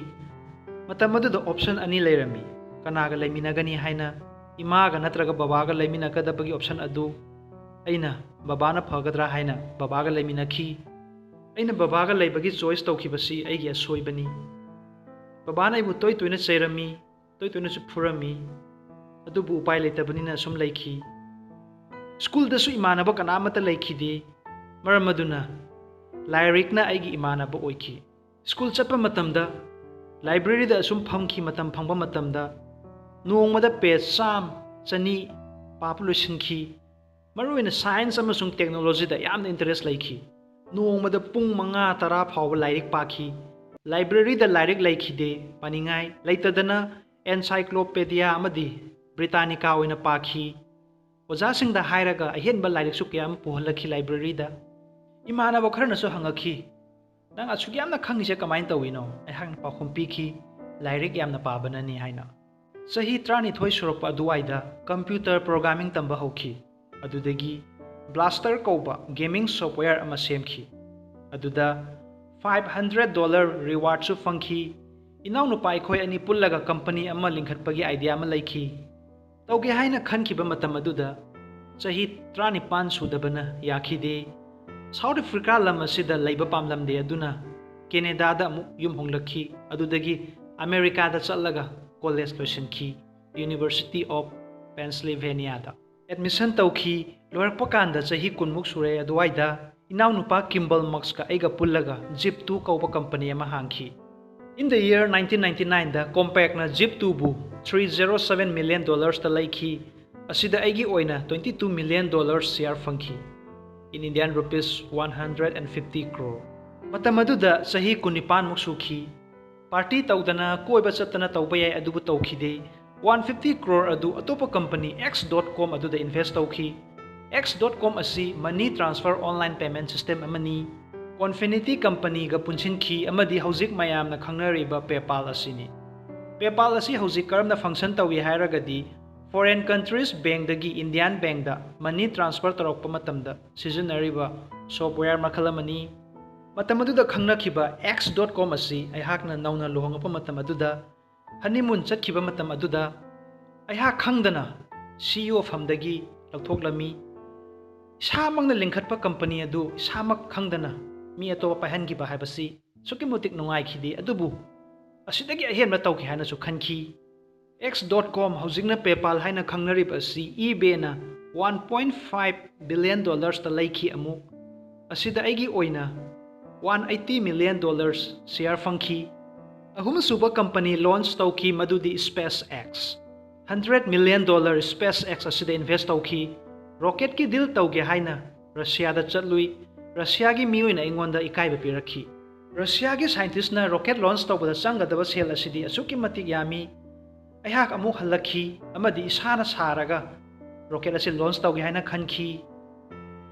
ꯃꯇꯝ ꯑꯗꯨꯗ option ꯑꯅꯤ ꯂꯩꯔꯝꯃꯤ꯫ ꯀꯅꯥꯒ ꯂꯩꯃꯤꯟꯅꯒꯅꯤ ꯍꯥꯏꯅ, ꯏꯃꯥꯒ ꯅꯠꯇ꯭ꯔꯒ ꯕꯕꯥꯒ ꯂꯩꯃꯤꯟꯅꯒꯗꯕꯒꯤ option ꯑꯗꯨ ꯑꯩꯅ ꯕꯕꯥꯅ ꯐꯒꯗ꯭ꯔꯥ ꯍꯥꯏꯅ ꯕꯕꯥꯒ ꯂꯩꯃꯤꯟꯅꯈꯤ꯫ ꯑꯩꯅ ꯕꯕꯥꯒ ꯂꯩꯕꯒꯤ choice ꯇꯧꯈꯤꯕꯁꯤ ꯑꯩꯒꯤ ꯑꯁꯣꯏꯕꯅꯤ꯫ ꯕꯕꯥꯅ ꯑꯩꯕꯨ ꯇꯣꯏ ꯇꯣꯏꯅ ꯆꯩꯔꯝꯃꯤ, ꯇꯣꯏ ꯇꯣꯏꯅꯁꯨ ꯐꯨꯔꯝꯃꯤ꯫ ꯑꯗꯨꯕꯨ ꯎꯄꯥꯏ ꯂꯩꯇꯕꯅꯤꯅ ꯑꯁꯨꯝ ꯂꯩꯈꯤ꯫ ꯁ꯭ꯀꯨꯜꯗꯁꯨ ꯏꯃꯥꯟꯅꯕ ꯀꯅꯥꯃꯠꯇ ꯂꯩꯈꯤꯗꯦ꯫ ꯃꯔꯝ ꯑꯗꯨꯅ ꯂꯥꯏꯔꯤꯛꯅ ꯑꯩꯒꯤ ꯏꯃꯥꯟꯅꯕ ꯑꯣꯏꯈꯤ꯫ ꯁ꯭ꯀꯨꯜ ꯆꯠꯄ ꯃꯇꯝꯗ library ꯗ ꯑꯁꯨꯝ ꯐꯝꯈꯤ꯫ ꯃꯇꯝ ꯐꯪꯕ ꯃꯇꯝꯗ ꯅꯣꯡꯃꯗ page ꯆꯥꯝ, ꯆꯅꯤ ꯄꯥꯕ ꯂꯣꯏꯁꯤꯟꯈꯤ꯫ ꯃꯔꯨꯑꯣꯏꯅ science ꯑꯃꯁꯨꯡ technology ꯗ ꯌꯥꯝꯅ interest ꯂꯩꯈꯤ꯫ ꯅꯣꯡꯃꯗ ꯄꯨꯡ ꯃꯉꯥ, ꯇꯔꯥ ꯐꯥꯎꯕ ꯂꯥꯏꯔꯤꯛ ꯄꯥꯈꯤ꯫ Library ꯗ ꯂꯥꯏꯔꯤꯛ ꯂꯩꯈꯤꯗꯦ ꯄꯥꯅꯤꯡꯉꯥꯏ꯫ ꯂꯩꯇꯗꯅ Encyclopedia ꯑꯃꯗꯤ Britannica ꯑꯣꯏꯅ ꯄꯥꯈꯤ꯫ ꯑꯣꯖꯥꯁꯤꯡꯗ ꯍꯥꯏꯔꯒ ꯑꯍꯦꯟꯕ ꯂꯥꯏꯔꯤꯛꯁꯨ ꯀꯌꯥ ꯑꯃ ꯄꯨꯍꯜꯂꯛꯈꯤ library ꯗ꯫ ꯏꯃꯥꯟꯅꯕ ꯈꯔꯅꯁꯨ ꯍꯪꯉꯛꯈꯤ, "ꯅꯪ ꯑꯁꯨꯛ ꯌꯥꯝꯅ ꯈꯪꯉꯤꯁꯦ ꯀꯃꯥꯏꯅ ꯇꯧꯋꯤꯅꯣ?" ꯑꯩꯍꯥꯛꯅ ꯄꯥꯎꯈꯨꯝ ꯄꯤꯈꯤ, "ꯂꯥꯏꯔꯤꯛ ꯌꯥꯝꯅ ꯄꯥꯕꯅꯅꯤ" ꯍꯥꯏꯅ꯫ ꯆꯍꯤ ꯇꯔꯥꯅꯤꯊꯣꯏ ꯁꯨꯔꯛꯄ ꯑꯗꯨꯋꯥꯏꯗ computer programming ꯇꯝꯕ ꯍꯧꯈꯤ꯫ ꯑꯗꯨꯗꯒꯤ Blastr ꯀꯧꯕ gaming software ꯑꯃ ꯁꯦꯝꯈꯤ꯫ ꯑꯗꯨꯗ five hundred dollar reward ꯁꯨ ꯐꯪꯈꯤ꯫ ꯏꯅꯥꯎꯅꯨꯄꯥ ꯑꯩꯈꯣꯏ ꯑꯅꯤ ꯄꯨꯜꯂꯒ company ꯑꯃ ꯂꯤꯡꯈꯠꯄꯒꯤ idea ꯑꯃ ꯂꯩꯈꯤ꯫ ꯇꯧꯒꯦ ꯍꯥꯏꯅ ꯈꯟꯈꯤꯕ ꯃꯇꯝ ꯑꯗꯨꯗ ꯆꯍꯤ ꯇꯔꯥꯅꯤꯄꯥꯟ ꯁꯨꯗꯕꯅ ꯌꯥꯈꯤꯗꯦ꯫ South Africa ꯂꯝ ꯑꯁꯤꯗ ꯂꯩꯕ ꯄꯥꯝꯂꯝꯗꯦ, ꯑꯗꯨꯅ Canada ꯗ ꯑꯃꯨꯛ ꯌꯨꯝ ꯍꯣꯡꯂꯛꯈꯤ꯫ ꯑꯗꯨꯗꯒꯤ America ꯗ ꯆꯠꯂꯒ college ꯂꯣꯏꯁꯤꯟꯈꯤ, University of Pennsylvania the. Admission ꯇꯧꯈꯤ꯫ ꯂꯣꯏꯔꯛꯄ ꯀꯥꯟꯗ ꯆꯍꯤ ꯀꯨꯟꯃꯨꯛ ꯁꯨꯔꯦ꯫ ꯑꯗꯨꯋꯥꯏꯗ ꯏꯅꯥꯎꯅꯨꯄꯥ Kimbal Musk ꯀ ꯑꯩꯒ ꯄꯨꯜꯂꯒ Zip two ꯀꯧꯕ company ꯑꯃ ꯍꯥꯡꯈꯤ꯫ In the year nineteen ninety-nine the Compaq ꯅ Zip two ꯕꯨ three zero seven million dollars ꯇ ꯂꯩꯈꯤ꯫ ꯑꯁꯤꯗ ꯑꯩꯒꯤ ꯑꯣꯏꯅ twenty two million dollars share ꯐꯪꯈꯤ, in Indian rupees one hundred and fifty crore꯫ ꯃꯇꯝ ꯑꯗꯨꯗ ꯆꯍꯤ ꯀꯨꯟꯅꯤꯄꯥꯟꯃꯨꯛ ꯁꯨꯈꯤ꯫ Party ꯇꯧꯗꯅ, ꯀꯣꯏꯕ ꯆꯠꯇꯅ ꯇꯧꯕ ꯌꯥꯏ, ꯑꯗꯨꯕꯨ ꯇꯧꯈꯤꯗꯦ꯫ One fifty crore ꯑꯗꯨ ꯑꯇꯣꯞꯄ company X dot com ꯑꯗꯨꯗ invest ꯇꯧꯈꯤ꯫ X dot com ꯑꯁꯤ money transfer online payment system ꯑꯃꯅꯤ꯫ Confinity company ꯒ ꯄꯨꯟꯁꯤꯟꯈꯤ ꯑꯃꯗꯤ ꯍꯧꯖꯤꯛ ꯃꯌꯥꯝꯅ ꯈꯪꯅꯔꯤꯕ PayPal ꯑꯁꯤꯅꯤ꯫ PayPal ꯑꯁꯤ ꯍꯧꯖꯤꯛ ꯀꯔꯝꯅ function ꯇꯧꯏ ꯍꯥꯏꯔꯒꯗꯤ, foreign countries bank ꯗꯒꯤ Indian bank ꯗ money transfer ꯇꯧꯔꯛꯄ ꯃꯇꯝꯗ ꯁꯤꯖꯤꯟꯅꯔꯤꯕ software ꯃꯈꯜ ꯑꯃꯅꯤ꯫ ꯃꯇꯝ ꯑꯗꯨꯗ ꯈꯪꯅꯈꯤꯕ X dot com ꯑꯁꯤ ꯑꯩꯍꯥꯛꯅ ꯅꯧꯅ ꯂꯨꯍꯣꯡꯂꯛꯄ ꯃꯇꯝ ꯑꯗꯨꯗ, honeymoon ꯆꯠꯈꯤꯕ ꯃꯇꯝ ꯑꯗꯨꯗ, ꯑꯩꯍꯥꯛ ꯈꯪꯗꯅ C E O ꯐꯝꯗꯒꯤ ꯂꯧꯊꯣꯛꯂꯝꯃꯤ꯫ ꯏꯁꯥꯃꯛꯅ ꯂꯤꯡꯈꯠꯄ ꯀꯝꯄꯅꯤ ꯑꯗꯨ ꯏꯁꯥꯃꯛ ꯈꯪꯗꯅ ꯃꯤ ꯑꯇꯣꯞꯄ ꯄꯥꯏꯍꯟꯈꯤꯕ ꯍꯥꯏꯕꯁꯤ ꯑꯁꯨꯛꯀꯤ ꯃꯇꯤꯛ ꯅꯨꯡꯉꯥꯏꯈꯤꯗꯦ꯫ ꯑꯗꯨꯕꯨ ꯑꯁꯤꯗꯒꯤ ꯑꯍꯦꯟꯕ ꯇꯧꯈꯤ ꯍꯥꯏꯅꯁꯨ ꯈꯟꯈꯤ꯫ X dot com, ꯍꯧꯖꯤꯛꯅ PayPal ꯍꯥꯏꯅ ꯈꯪꯅꯔꯤꯕ ꯑꯁꯤ eBay-ꯅ one point five billion dollars-ꯇ ꯂꯩꯈꯤ꯫ ꯑꯃꯨꯛ ꯑꯁꯤꯗ ꯑꯩꯒꯤ ꯑꯣꯏꯅ one eighty million dollars share ꯐꯪꯈꯤ꯫ ꯑꯍꯨꯝꯁꯨꯕ ꯀꯝꯄꯅꯤ launch ꯇꯧꯈꯤ, ꯃꯗꯨꯗꯤ SpaceX꯫ Hundred million dollar SpaceX ꯑꯁꯤꯗ invest ꯇꯧꯈꯤ꯫ Rocket-ꯀꯤ deal ꯇꯧꯒꯦ ꯍꯥꯏꯅ Russia-ꯗ ꯆꯠꯂꯨꯏ꯫ Russia-ꯒꯤ ꯃꯤꯑꯣꯏꯅ ꯑꯩꯉꯣꯟꯗ ꯏꯀꯥꯏꯕ ꯄꯤꯔꯛꯈꯤ꯫ Russia-ꯒꯤ scientist-ꯅ rocket launch ꯇꯧꯕꯗ ꯆꯪꯒꯗꯕ ꯁꯦꯜ ꯑꯁꯤꯗꯤ ꯑꯁꯨꯛꯀꯤ ꯃꯇꯤꯛ ꯌꯥꯝꯃꯤ꯫ ꯑꯩꯍꯥꯛ ꯑꯃꯨꯛ ꯍꯜꯂꯛꯈꯤ ꯑꯃꯗꯤ ꯏꯁꯥꯅ ꯁꯥꯔꯒ rocket ꯑꯁꯤ launch ꯇꯧꯒꯦ ꯍꯥꯏꯅ ꯈꯟꯈꯤ꯫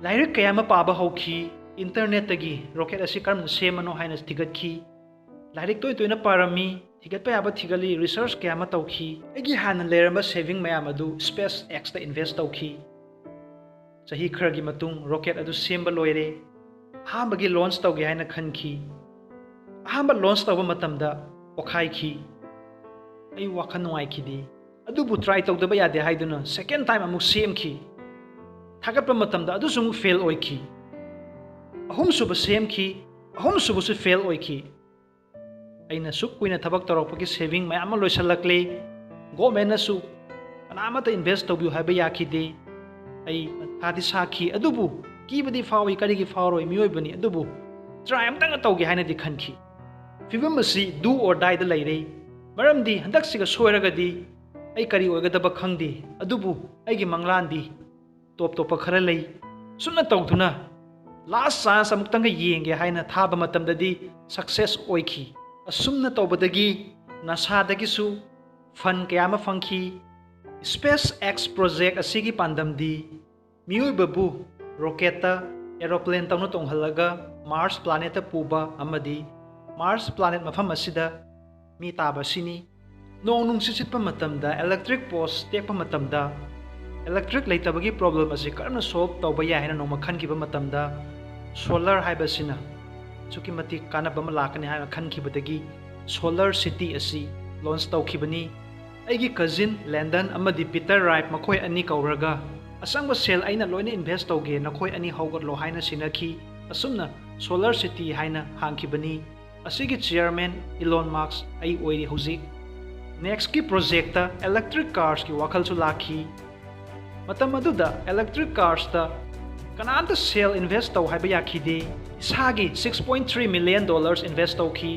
ꯂꯥꯏꯔꯤꯛ ꯀꯌꯥ ꯑꯃ ꯄꯥꯕ ꯍꯧꯈꯤ꯫ Internet-ꯇꯒꯤ rocket ꯑꯁꯤ ꯀꯔꯝꯅ ꯁꯦꯝꯕꯅꯣ ꯍꯥꯏꯅ ꯊꯤꯒꯠꯈꯤ꯫ ꯂꯥꯏꯔꯤꯛ ꯇꯣꯏ ꯇꯣꯏꯅ ꯄꯥꯔꯝꯃꯤ, ꯊꯤꯒꯠꯄ ꯌꯥꯕ ꯊꯤꯒꯠꯂꯤ, research ꯀꯌꯥ ꯑꯃ ꯇꯧꯈꯤ꯫ ꯑꯩꯒꯤ ꯍꯥꯟꯅ ꯂꯩꯔꯝꯕ saving ꯃꯌꯥꯝ ꯑꯗꯨ SpaceX-ꯇ invest ꯇꯧꯈꯤ꯫ ꯆꯍꯤ ꯈꯔꯒꯤ ꯃꯇꯨꯡ rocket ꯑꯗꯨ ꯁꯦꯝꯕ ꯂꯣꯏꯔꯦ꯫ ꯑꯍꯥꯟꯕꯒꯤ launch ꯇꯧꯒꯦ ꯍꯥꯏꯅ ꯈꯟꯈꯤ꯫ ꯑꯍꯥꯟꯕ launch ꯇꯧꯕ ꯃꯇꯝꯗ ꯄꯣꯈꯥꯏꯈꯤ꯫ ꯑꯩ ꯋꯥꯈꯜ ꯅꯨꯡꯉꯥꯏꯈꯤꯗꯦ꯫ ꯑꯗꯨꯕꯨ try ꯇꯧꯗꯕ ꯌꯥꯗꯦ ꯍꯥꯏꯗꯨꯅ second time ꯑꯃꯨꯛ ꯁꯦꯝꯈꯤ꯫ ꯊꯥꯒꯠꯄ ꯃꯇꯝꯗ ꯑꯗꯨꯁꯨ ꯑꯃꯨꯛ fail ꯑꯣꯏꯈꯤ꯫ ꯑꯍꯨꯝꯁꯨꯕ ꯁꯦꯝꯈꯤ꯫ ꯑꯍꯨꯝꯁꯨꯕꯁꯨ fail ꯑꯣꯏꯈꯤ꯫ ꯑꯩꯅ ꯁꯨꯛ ꯀꯨꯏꯅ ꯊꯕꯛ ꯇꯧꯔꯛꯄꯒꯤ saving ꯃꯌꯥꯝ ꯑꯃ ꯂꯣꯏꯁꯤꯜꯂꯛꯂꯦ꯫ Government-ꯅꯁꯨ ꯀꯅꯥꯃꯠꯇ invest ꯇꯧꯕꯤꯌꯨ ꯍꯥꯏꯕ ꯌꯥꯈꯤꯗꯦ꯫ ꯑꯩ ꯃꯊꯥꯗꯤ ꯁꯥꯈꯤ, ꯑꯗꯨꯕꯨ ꯀꯤꯕꯗꯤ ꯐꯥꯎꯏ, ꯀꯔꯤꯒꯤ ꯐꯥꯎꯔꯣꯏ, ꯃꯤꯑꯣꯏꯕꯅꯤ꯫ ꯑꯗꯨꯕꯨ try ꯑꯝꯇꯪꯒ ꯇꯧꯒꯦ ꯍꯥꯏꯅꯗꯤ ꯈꯟꯈꯤ꯫ ꯐꯤꯕꯝ ꯑꯁꯤ do or die-ꯗ ꯂꯩꯔꯦ꯫ ꯃꯔꯝꯗꯤ ꯍꯟꯗꯛꯁꯤꯒ ꯁꯣꯏꯔꯒꯗꯤ ꯑꯩ ꯀꯔꯤ ꯑꯣꯏꯒꯗꯕ ꯈꯪꯗꯦ꯫ ꯑꯗꯨꯕꯨ ꯑꯩꯒꯤ ꯃꯪꯂꯥꯟꯗꯤ ꯇꯣꯞ ꯇꯣꯞꯄ ꯈꯔ ꯂꯩ꯫ ꯁꯨꯝꯅ ꯇꯧꯗꯨꯅ last chance ꯑꯃꯨꯛꯇꯪꯒ ꯌꯦꯡꯒꯦ ꯍꯥꯏꯅ ꯊꯥꯕ ꯃꯇꯝꯗꯗꯤ success ꯑꯣꯏꯈꯤ꯫ ꯑꯁꯨꯝꯅ ꯇꯧꯕꯗꯒꯤ NASA-ꯗꯒꯤꯁꯨ fund ꯀꯌꯥ ꯑꯃ ꯐꯪꯈꯤ꯫ SpaceX project ꯑꯁꯤꯒꯤ ꯄꯥꯟꯗꯝꯗꯤ ꯃꯤꯑꯣꯏꯕꯕꯨ rocket-ꯇ aeroplane ꯇꯧꯅ ꯇꯣꯡꯍꯜꯂꯒ Mars planet-ꯇ ꯄꯨꯕ ꯑꯃꯗꯤ Mars planet ꯃꯐꯝ ꯑꯁꯤꯗ ꯃꯤ ꯇꯥꯕ ꯑꯁꯤꯅꯤ꯫ ꯅꯣꯡ ꯅꯨꯡꯁꯤꯠ ꯁꯤꯠꯄ ꯃꯇꯝꯗ, electric post ꯇꯦꯛꯄ ꯃꯇꯝꯗ, electric ꯂꯩꯇꯕꯒꯤ problem ꯑꯁꯤ ꯀꯔꯝꯅ solve ꯇꯧꯕ ꯌꯥꯏ ꯍꯥꯏꯅ ꯅꯣꯡꯃ ꯈꯟꯈꯤꯕ ꯃꯇꯝꯗ, solar ꯍꯥꯏꯕꯁꯤꯅ ꯑꯁꯨꯛꯀꯤ ꯃꯇꯤꯛ ꯀꯥꯟꯅꯕ ꯑꯃ ꯂꯥꯛꯀꯅꯤ ꯍꯥꯏꯅ ꯈꯟꯈꯤꯕꯗꯒꯤ ꯁꯣꯂꯔ ꯁꯤꯇꯤ ꯑꯁꯤ ꯂꯣꯟꯆ ꯇꯧꯈꯤꯕꯅꯤ꯫ ꯑꯩꯒꯤ ꯀꯖꯤꯟ ꯂꯦꯟꯗꯟ ꯑꯃꯗꯤ ꯄꯤꯇꯔ ꯔꯥꯏꯞ ꯃꯈꯣꯏ ꯑꯅꯤ ꯀꯧꯔꯒ ꯑꯁꯪꯕ ꯁꯦꯜ ꯑꯩꯅ ꯂꯣꯏꯅ ꯏꯟꯚꯦꯁ ꯇꯧꯒꯦ, ꯅꯈꯣꯏ ꯑꯅꯤ ꯍꯧꯒꯠꯂꯣ ꯍꯥꯏꯅ ꯁꯤꯟꯅꯈꯤ꯫ ꯑꯁꯨꯝꯅ ꯁꯣꯂꯔ ꯁꯤꯇꯤ ꯍꯥꯏꯅ ꯍꯥꯡꯈꯤꯕꯅꯤ꯫ ꯑꯁꯤꯒꯤ ꯆꯤꯌꯔꯃꯦꯟ ꯏꯂꯣꯟ ꯃꯥꯛꯁ ꯑꯩ ꯑꯣꯏꯔꯤ ꯍꯧꯖꯤꯛ꯫ ꯅꯦꯛꯁꯀꯤ ꯄ꯭ꯔꯣꯖꯦꯛꯇ ꯏꯂꯦꯛꯇ꯭ꯔꯤꯛ ꯀꯥꯔꯁꯀꯤ ꯋꯥꯈꯜꯁꯨ ꯂꯥꯛꯈꯤ꯫ ꯃꯇꯝ ꯑꯗꯨꯗ ꯏꯂꯦꯛꯇ꯭ꯔꯤꯛ ꯀꯥꯔꯁꯇ ꯀꯅꯥꯝꯇ ꯁꯦꯜ ꯏꯟꯚꯦꯁ ꯇꯧ ꯍꯥꯏꯕ ꯌꯥꯈꯤꯗꯦ꯫ ꯏꯁꯥꯒꯤ six point three million dollars invest ꯇꯧꯈꯤ꯫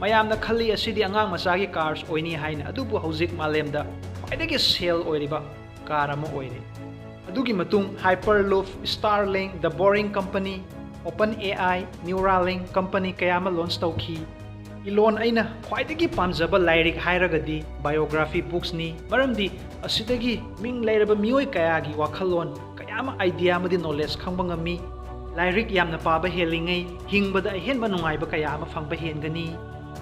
ꯃꯌꯥꯝꯅ ꯈꯜꯂꯤ ꯑꯁꯤꯗꯤ ꯑꯉꯥꯡ ꯃꯆꯥꯒꯤ ꯀꯥꯔꯁ ꯑꯣꯏꯅꯤ ꯍꯥꯏꯅ, ꯑꯗꯨꯕꯨ ꯍꯧꯖꯤꯛ ꯃꯥꯂꯦꯝꯗ ꯈ꯭ꯋꯥꯏꯗꯒꯤ ꯁꯦꯜ ꯑꯣꯏꯔꯤꯕ ꯀꯥꯔ ꯑꯃ ꯑꯣꯏꯔꯦ꯫ ꯑꯗꯨꯒꯤ ꯃꯇꯨꯡ Hyperloop, Starlink, The Boring Company, OpenAI, Neuralink company ꯀꯌꯥ ꯑꯃ ꯂꯣꯟꯆ ꯇꯧꯈꯤ꯫ ꯏꯂꯣꯟ ꯑꯩꯅ ꯈ꯭ꯋꯥꯏꯗꯒꯤ ꯄꯥꯝꯖꯕ ꯂꯥꯏꯔꯤꯛ ꯍꯥꯏꯔꯒꯗꯤ ꯕꯥꯏꯑꯣꯒ꯭ꯔꯥꯐꯤ ꯕꯨꯛꯁꯅꯤ, ꯃꯔꯝꯗꯤ ꯑꯁꯤꯗꯒꯤ ꯃꯤꯡ ꯂꯩꯔꯕ ꯃꯤꯑꯣꯏ ꯀꯌꯥꯒꯤ ꯋꯥꯈꯜꯂꯣꯟ ꯀꯌꯥ ꯑꯃ, ꯑꯥꯏꯗꯤꯌꯥ ꯑꯃꯗꯤ ꯅꯣꯂꯦꯖ ꯈꯪꯕ ꯉꯝꯃꯤ꯫ ꯂꯥꯏꯔꯤꯛ ꯌꯥꯝꯅ ꯄꯥꯕ ꯍꯦꯜꯂꯤꯉꯩ ꯍꯤꯡꯕꯗ ꯑꯍꯦꯟꯕ ꯅꯨꯡꯉꯥꯏꯕ ꯀꯌꯥ ꯑꯃ ꯐꯪꯕ ꯍꯦꯟꯒꯅꯤ꯫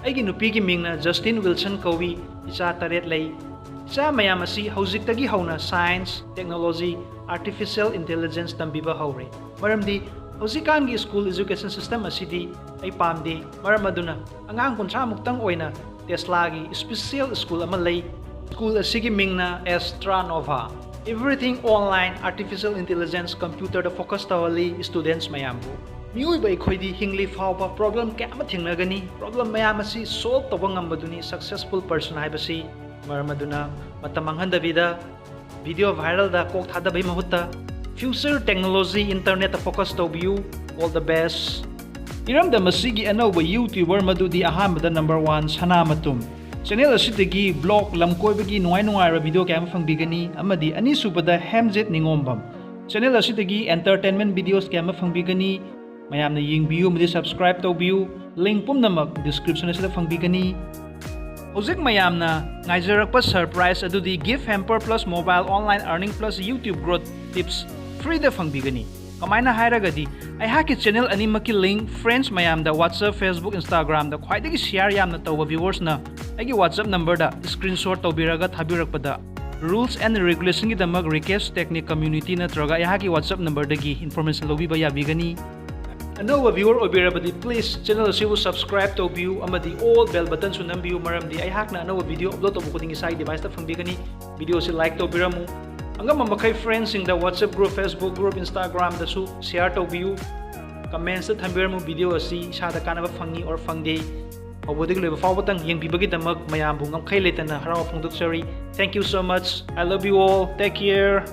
ꯑꯩꯒꯤ ꯅꯨꯄꯤꯒꯤ ꯃꯤꯡꯅ ꯖꯁꯇꯤꯟ ꯋꯤꯜꯁꯟ ꯀꯧꯏ꯫ ꯏꯆꯥ ꯇꯔꯦꯠ ꯂꯩ꯫ ꯏꯆꯥ ꯃꯌꯥꯝ ꯑꯁꯤ ꯍꯧꯖꯤꯛꯇꯒꯤ ꯍꯧꯅ ꯁꯥꯏꯟꯁ, ꯇꯦꯛꯅꯣꯂꯣꯖꯤ, ꯑꯥꯔꯇꯤꯐꯤꯁꯤꯌꯦꯜ ꯏꯟꯇꯦꯂꯤꯖꯦꯟꯁ ꯇꯝꯕꯤꯕ ꯍꯧꯔꯦ, ꯃꯔꯝꯗꯤ ꯍꯧꯖꯤꯛꯀꯥꯟꯒꯤ ꯁ꯭ꯀꯨꯜ ꯑꯦꯖꯨꯀꯦꯁꯟ ꯁꯤꯁꯇꯦꯝ ꯑꯁꯤꯗꯤ ꯑꯩ ꯄꯥꯝꯗꯦ꯫ ꯃꯔꯝ ꯑꯗꯨꯅ ꯑꯉꯥꯡ ꯀꯨꯟꯊ꯭ꯔꯥ ꯃꯨꯛꯇꯪ ꯑꯣꯏꯅ ꯇꯦꯁꯂꯥꯒꯤ ꯏꯁꯄꯤꯁꯤꯌꯦꯜ ꯁ꯭ꯀꯨꯜ ꯑꯃ ꯂꯩ꯫ ꯁ꯭ꯀꯨꯜ ꯑꯁꯤꯒꯤ ꯃꯤꯡꯅ ꯑꯦꯁꯇ꯭ꯔꯥꯅꯣꯚꯥ꯫ Everything online, artificial intelligence, computer ꯗ ꯐꯣꯀꯁ ꯇꯧꯍꯜꯂꯤ ꯁ꯭ꯇꯨꯗꯦꯟꯠꯁ ꯃꯌꯥꯝꯕꯨ꯫ ꯃꯤꯑꯣꯏꯕ ꯑꯩꯈꯣꯏꯗꯤ ꯍꯤꯡꯂꯤ ꯐꯥꯎꯕ ꯄ꯭ꯔꯣꯕ꯭ꯂꯦꯝ ꯀꯌꯥ ꯑꯃ ꯊꯦꯡꯅꯒꯅꯤ꯫ ꯄ꯭ꯔꯣꯕ꯭ꯂꯦꯝ ꯃꯌꯥꯝ ꯑꯁꯤ ꯁꯣꯜꯕ ꯇꯧꯕ ꯉꯝꯕꯗꯨꯅꯤ ꯁꯛꯁꯦꯁꯐꯨꯜ ꯄꯔꯁꯟ ꯍꯥꯏꯕꯁꯤ꯫ ꯃꯔꯝ ꯑꯗꯨꯅ ꯃꯇꯝ ꯃꯥꯡꯍꯟꯗꯕꯤꯗ ꯚꯤꯗꯤꯑꯣ ꯚꯥꯏꯔꯦꯜꯗ ꯀꯣꯛ ꯊꯥꯗꯕꯩ ꯃꯍꯨꯠꯇ future technology, internet ꯇ ꯐꯣꯀꯁ ꯇꯧꯕꯤꯌꯨ꯫ All the best꯫ ꯏꯔꯝꯗꯝ ꯑꯁꯤꯒꯤ ꯑꯅꯧꯕ ꯌꯨꯇ꯭ꯌꯨꯕꯔ ꯃꯗꯨꯗꯤ ꯑꯍꯥꯟꯕꯗ ꯅꯝꯕꯔ ꯋꯥꯟ ꯁꯅꯥꯃꯇꯨꯝ꯫ ꯆꯦꯅꯦꯜ ꯑꯁꯤꯗꯒꯤ ꯕ꯭ꯂꯣꯒ, ꯂꯝꯀꯣꯏꯕꯒꯤ ꯅꯨꯡꯉꯥꯏ ꯅꯨꯡꯉꯥꯏꯔꯕ ꯚꯤꯗꯤꯑꯣ ꯀꯌꯥ ꯑꯃ ꯐꯪꯕꯤꯒꯅꯤ, ꯑꯃꯗꯤ ꯑꯅꯤꯁꯨꯕꯗ ꯍꯦꯝꯖꯦꯠ ꯅꯤꯉꯣꯝꯕꯝ꯫ ꯆꯦꯅꯦꯜ ꯑꯁꯤꯗꯒꯤ ꯑꯦꯟꯇꯔꯇꯦꯟꯃꯦꯟ ꯚꯤꯗꯤꯑꯣꯁ ꯀꯌꯥ ꯑꯃ ꯐꯪꯕꯤꯒꯅꯤ꯫ ꯃꯌꯥꯝꯅ ꯌꯦꯡꯕꯤꯌꯨ ꯑꯃꯗꯤ ꯁꯕꯁꯀ꯭ꯔꯥꯏꯕ ꯇꯧꯕꯤꯌꯨ꯫ ꯂꯤꯡ ꯄꯨꯝꯅꯃꯛ ꯗꯤꯁꯀ꯭ꯔꯤꯞꯁꯟ ꯑꯁꯤꯗ ꯐꯪꯕꯤꯒꯅꯤ꯫ ꯍꯧꯖꯤꯛ ꯃꯌꯥꯝꯅ ꯉꯥꯏꯖꯔꯛꯄ ꯁꯔꯄ꯭ꯔꯥꯏꯖ ꯑꯗꯨꯗꯤ gift hamper plus mobile online earning plus YouTube growth tips ꯐ꯭ꯔꯤꯗ ꯐꯪꯕꯤꯒꯅꯤ꯫ ꯀꯃꯥꯏꯅ ꯍꯥꯏꯔꯒꯗꯤ, ꯑꯩꯍꯥꯛꯀꯤ ꯆꯦꯅꯦꯜ ꯑꯅꯤꯃꯛꯀꯤ ꯂꯤꯡ ꯐ꯭ꯔꯦꯟꯁ ꯃꯌꯥꯝꯗ WhatsApp, Facebook, Instagram ꯗ ꯈ꯭ꯋꯥꯏꯗꯒꯤ ꯁꯤꯌꯥꯔ ꯌꯥꯝꯅ ꯇꯧꯕ ꯚ꯭ꯌꯨꯋꯔꯁꯅ ꯑꯩꯒꯤ WhatsApp ꯅꯝꯕꯔꯗ ꯁ꯭ꯀ꯭ꯔꯤꯟꯁꯣꯠ ꯇꯧꯕꯤꯔꯒ ꯊꯥꯕꯤꯔꯛꯄꯗ, ꯔꯨꯜꯁ ꯑꯦꯟ ꯔꯤꯒꯨꯂꯦꯁꯟꯒꯤꯗꯃꯛ ꯔꯤꯀꯦꯁ ꯇꯦꯛꯅꯤꯛ ꯀꯝꯃ꯭ꯌꯨꯅꯤꯇꯤ ꯅꯠꯇ꯭ꯔꯒ ꯑꯩꯍꯥꯛꯀꯤ WhatsApp ꯅꯝꯕꯔꯗꯒꯤ ꯏꯟꯐꯣꯔꯃꯦꯁꯟ ꯂꯧꯕꯤꯕ ꯌꯥꯕꯤꯒꯅꯤ꯫ ꯑꯅꯧꯕ viewer ꯑꯣꯏꯕꯤꯔꯕꯗꯤ please channel ꯑꯁꯤꯕꯨ subscribe ꯇꯧꯕꯤꯌꯨ ꯑꯃꯗꯤ all bell buttonꯁꯨ ꯅꯝꯕꯤꯌꯨ, ꯃꯔꯝꯗꯤ ꯑꯩꯍꯥꯛꯅ ꯑꯅꯧꯕ video upload ꯇꯧꯕ ꯈꯨꯗꯤꯡꯒꯤ ꯏꯁꯥꯒꯤ deviceꯇ ꯐꯪꯕꯤꯒꯅꯤ꯫ Video ꯑꯁꯤ like ꯇꯧꯕꯤꯔꯝꯃꯨ꯫ ꯑꯉꯝꯕ ꯃꯈꯩ friendsꯁꯤꯡꯗ WhatsApp group, Facebook group, Instagramꯗꯁꯨ share ꯇꯧꯕꯤꯌꯨ꯫ Commentsꯇ ꯊꯝꯕꯤꯔꯝꯃꯨ, video ꯑꯁꯤ ꯏꯁꯥꯗ ꯀꯥꯟꯅꯕ ꯐꯪꯉꯤ or ꯐꯪꯗꯦ꯫ ꯍꯧꯕꯗꯒꯤ ꯂꯣꯏꯕ ꯐꯥꯎꯕꯇꯪ ꯌꯦꯡꯕꯤꯕꯒꯤꯗꯃꯛ ꯃꯌꯥꯝꯕꯨ ꯉꯝꯈꯩ ꯂꯩꯇꯅ ꯍꯔꯥꯎ ꯐꯣꯡꯗꯣꯛꯆꯔꯤ꯫ Thank you so much. I love you all. Take care.